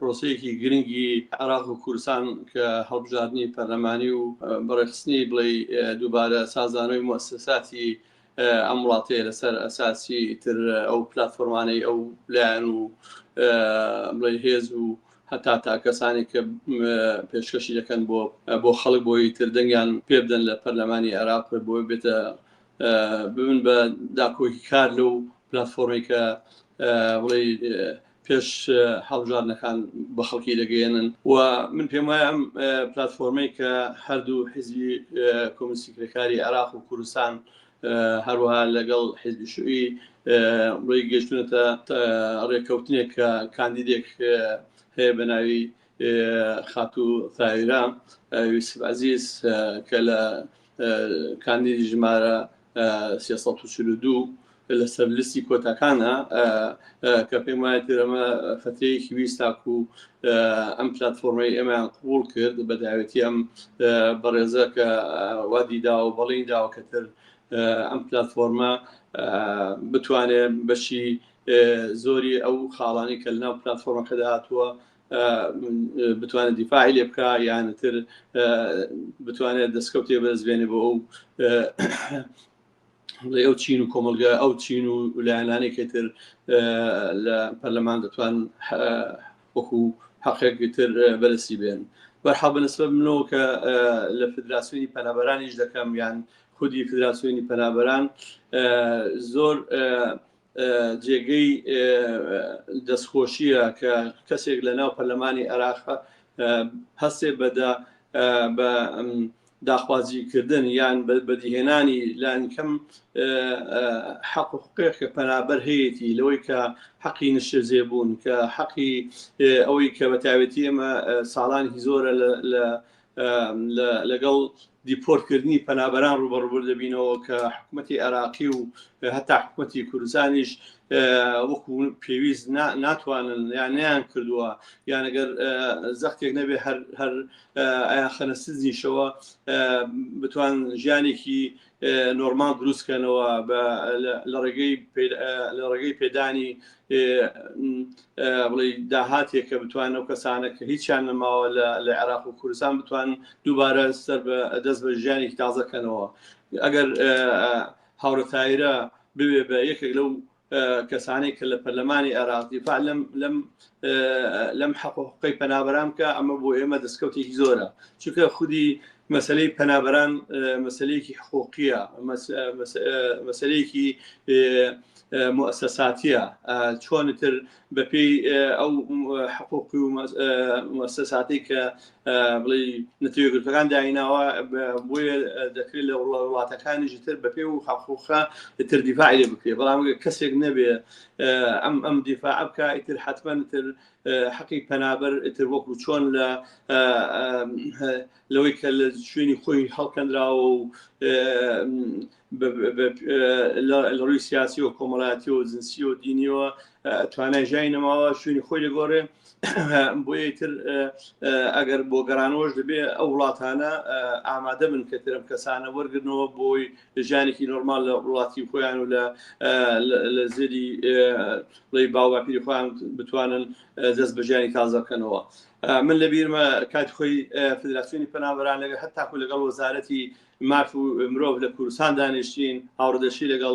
پرۆسەیەکی گرنگی عێراق و کوردستان کە هەڵبژاردنی پەرلەمانی و بەڕێخستنی بڵێی دووبارە سازانەوەی موئەسەساتی ئەم وڵاتەیە لەسەر ئەساسی تر ئەو پلاتفۆرمانەی ئەو لایەن و بڵێ هێز و هەتا تا کەسانی کە پێشکەشی دەکەن بۆ بۆ خەڵک بۆی تر دەنگیان پێ بدەن لە پەرلەمانی عێراق بۆی بێتە ببن بە داکۆکی کار لەو پلاتفۆرمی کە بڵێ پێش هەڵبژاردنەکان بە خەڵکی دەگەیەنن و من پێم وایە ئەم پلاتفۆرمەی کە هەردوو حیزبی کۆمۆنیستی کرێکاری عێراق و کوردستان هەروەها لەگەڵ حیزبی شوعی ڕێی گەشتونەتە ڕێککەوتنێک کە کاندیدێک هەیە بە ناوی خاتوو ثایرە یوسف عەزیز کە لە کاندیدی ژمارە 342 لەسەر لیستی کۆتاکانە کە پێم وایە تر ئەمە فترەیەکی ویست تاکو ئەم پلتفۆرمەی ئێمەیان قبول کرد بە داوێتی ئەم بەڕێزە کە وادی داوە و بەڵێنی داوە کە تر ئەم پلتفۆرمە بتوانێت بەشی زۆری ئەو خاڵانی کە لەناو پلتفۆرمەکەدا هاتووە بتوانێت دیفاعی لێ بکە یان تر بتوانێت دەستکەوتێ بەدەست بێنێ بۆ ئەو بڵێ ئەو چین و کۆمەڵگە ئەو چین و لایەنانەی کە تر لە پەرلەمان دەتوان وەکو حەقێک تر بەرەسی بێن بەرحا بەنسبە منەوە کە لە فدراسیۆنی پەنابەرانیش دەکەم یان خودی فدراسیۆنی پەنابەران زۆر جێگەی دەستخۆشیە کە کەسێک لە ناو پەرلەمانی عێراق هەستێ بەدا بە داخوازیکردن یان بەدیهێنانی لانیکەم حەق و حقوقێک کە پەنابەر هەیەتی لەوەی کە حەقی نیشتەجێبوون کە حەقی ئەوەی کە بە تایبەتی ئێمە ساڵانێکی زۆرە لە لەگەڵ دیپۆرتکردنی پەنابەران ڕوبەڕوو دەبینەوە کە حکوومەتی عێراقی و هەتا حکوومەتی کوردستانیش وەکو پێویست ناتوانن یان نیان کردووە یان ئەگەر زەختێک نەبێ هەر هەر ئەیانخەنە سجنیشەوە بتوان ژیانێکی نۆرمال دروستکەنەوە لە ڕێگەی لە ڕێگەی پێدانی بڵێ داهاتێک کە بتوان ئەو کەسانە کە هیچیان نەماوە لە عێراق و کوردستان بتوان دووبارە سەر بە دەست بە ژیانێکی تازەکەنەوە ئەگەر هاوڕێ تایرە ببێ بە یەکێک لەو کەسانەی کە لە پەرلەمانی عێراق دیفاع لەم لەم لەم حەق و حقوقی پەنابەران بکە ئەمە بۆ ئێمە دەستکەوتێکی زۆرە چونکە خودی مەسلەی پەنابەران مەسلەیەکی حقوقیە مەسلەیەکی موسساتیە چۆنتر بەپێی ئەو حقوقی و موسساتی کە بڵێ نەتەوە یەکگرتووەکان دایناوە بۆیە دەکرێت لە وڵاتەکانیش تر بەپێ و حقوقە تر دیفاعی لێ بکرێت بەڵام ئەگەر کەسێک نەبێ ئەم ئەم دیفاع بکە ئیتر حتمما تر حەقی پەنابەر ئیتر وەکو چۆن لە لەوەی کە لە شوێنی خۆی هەڵکەندراوە و لە ڕووی سیاسی و کۆمەڵاتی و جنسی و دینیەوە توانای ژیانی نەماوە شوێنی خۆی دەگۆڕێ بۆیە تر ئەگەر بۆ گەڕانەوەش دەبێ ئەو وڵاتانە ئامادە بن کە ترم کەسانە وەرگرنەوە بۆی ژیانێکی نۆرمال لە وڵاتی خۆیان و لە لە زێدی بڵێ باوباپیری خۆیان بتوانن دەست بە ژیانی تازە بکەنەوە من لە بیرمە کاتی خۆی فدراسیۆنی پەنابەران لەگە هەتاکو لەگەڵ وەزارەتی ماف و مرۆڤ لە کوردستان دانیشتین هاوڕدەشی لەگەڵ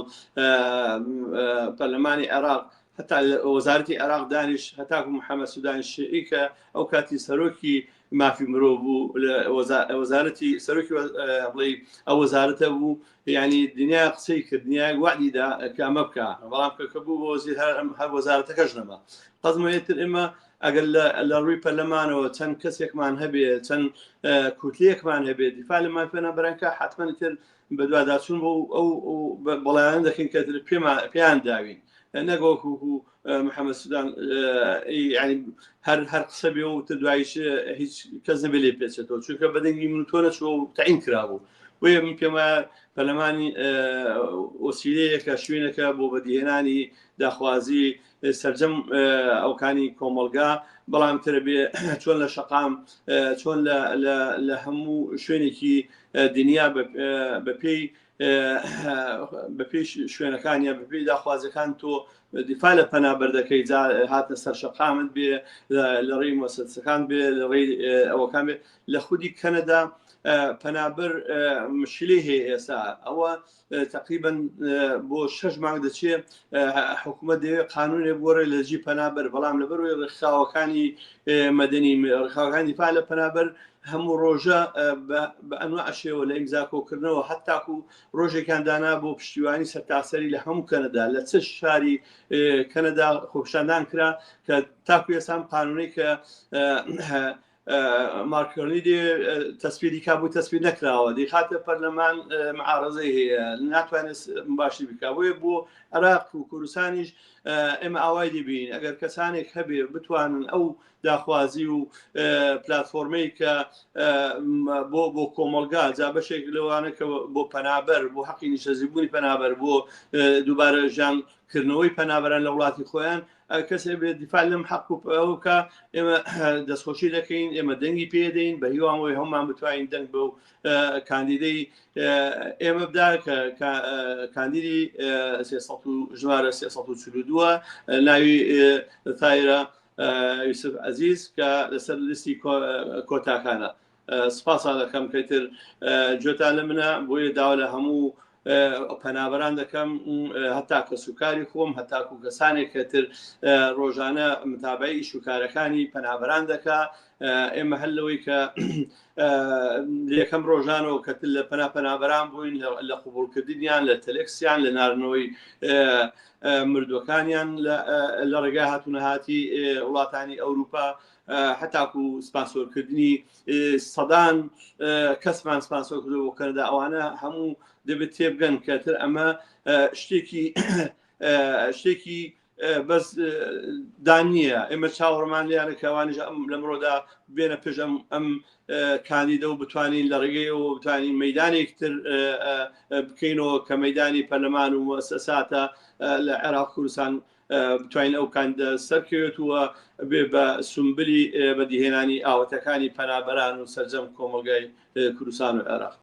پەرلەمانی عێراق هەتا وەزارەتی عێراق دانیش هەتاکو محەممەد سوودانی شیعی کە ئەو کاتی سەرۆکی مافی مرۆڤ بوو وەزارەتی سەرۆکی بڵێ ئەو وەزارەتە بوو یعنی دنیا قسەی کرد دنیای وعدی دا کە ئەمە بکە بەڵام کە بوو بۆ وەزیر هەر وەزارەتەکەش نەما قەزمەتر ئێمە ئەگەر لە ڕووی پەرلەمانەوە چەند کەسێکمان هەبێ چەند کوتلەیەکمان هەبێ دیفاع لە مافی پەنابەران کە حتمما تر بەدواداچوون بۆ ئەو بەڵێنانە دەکەین کە پێیان داوین نەک وەکو محەممەد سودان یعنی هەر هەر قسە بێ و تر دوایش هیچ کەس نەبێ لێ پێچێتەوە چونکە بەدەنگی من تۆ نەچووە و تەعین کرابوو بۆیە من پێم وایە پەرلەمانی وەسیلەیەکە شوێنەکە بۆ بەدیهێنانی داخوازی. سەرجەم ئەوکانی کۆمەڵگا، بەڵام ترە بێ چۆن لە شەقام چۆن لە هەموو شوێنێکی دنیا بەپێی بەپێی شوێنەکان یا بەپێی داخوازیەکان تۆ دیفاع لە پەنابەر دەکەی، جا هاتنە سەر شەقامت بێ، لە ڕێی مۆسەسەکان بێ، لە ڕێی ئەوەکان بێ. لە خودی کەنەدا پەنابەر مشکلی هەیە ئێستا، ئەوە تقریبا بۆ شەش مانگ دەچێ حکوومەت دەوێت قانونێک بۆڕێ لە جی پەنابەر، بەڵام لەبەرەوەی ڕێکخراوەکانی مەدەنی، ڕێکخراوەکانی دیفاع لە پەنابەر هەموو ڕۆژە بە ئەنواع شێوە لە ئیمزا کۆکردنەوە هەتاکو ڕۆژێکیان دانا بۆ پشتیوانی سەرتاسەری لە هەموو کەنەدا لە چ شاری کەنەدا خۆپیشاندان کرا کە تاکو ئێستا قانونەی کە مارکۆنی دێ تەسپیری کا بوو تەسپیر نەکراوە، دیخاتە پەرلەمان معارەزەی هەیە، ناتوانێت باشی بکا. بۆیە بۆ عێراق و کوردستانیش ئێمە ئاوای دەبین ئەگەر کەسانێک هەبێ بتوانن ئەو داخوازی و پلتفۆرمەی کە بۆ بۆ کۆمەلگا، جا بەشێک لەوانە کە بۆ پەنابەر، بۆ حەقی نیشتەجێبوونی پەنابەر، بۆ دووبارە ژیان کردنەوەی پەنابەران لە وڵاتی خۆیان، کەسێ بێ دیفاع لەم حەق و ئەوە بکا، ئێمە دەستخۆشی دەکەین، ئێمە دەنگی پێدەین بە هیوام ئەوەی هەمومان بتوانین دەنگ بەو کاندیدەی ئێمە بدا کە کاندیدی ژمارە 342 ناوی تایرە یوسف عەزیز کە لەسەر لیستی کۆتاکانە. سپاسان دەکەم کە تر گوێتان لە منە. بۆیە داوا لە هەموو پەنابەران دەکەم، هەتا کەسوکاری خۆم، هەتاکو کەسانێک کە تر ڕۆژانە متابعی ئیش و کارەکانی پەنابەران دەکا، ئێمە هەر لەوەی کە یەکەم ڕۆژانەوە کە تر لە پەنا پەنابەران بووین، لە قوبوڵکردنیان، لە تەلەکسیان، لە ناردنەوەی مردوەکانیان لە ڕێگای هاتوونەهاتی وڵاتانی ئەوروپا، هەتاکو سپانسۆرکردنی سەدان کەسمان سپانسۆر کردو بۆ کەنەدا، ئەوانە هەموو دەبێت تێبگەن کە تر ئەمە شتێکی شتێکی بەس دان نییە. ئێمە چاوەڕمان لیانە کە ئەوانیش ئەم لەمڕۆدا بێنە پێش ئەم ئەم کاندیدە و بتوانین لە ڕێگەیەوە بتوانین مەدانێک تر بکەینەوە کە مەدانی پەرلەمان و مؤسساتە لە عێراق کوردستان، بتوانین ئەو کاندیدە سەرکەوێت و بێ بە سومبلی بەدیهێنانی ئاواتەکانی پەنابەران و سەرجەم کۆمەڵگای کوردستان و عێراق.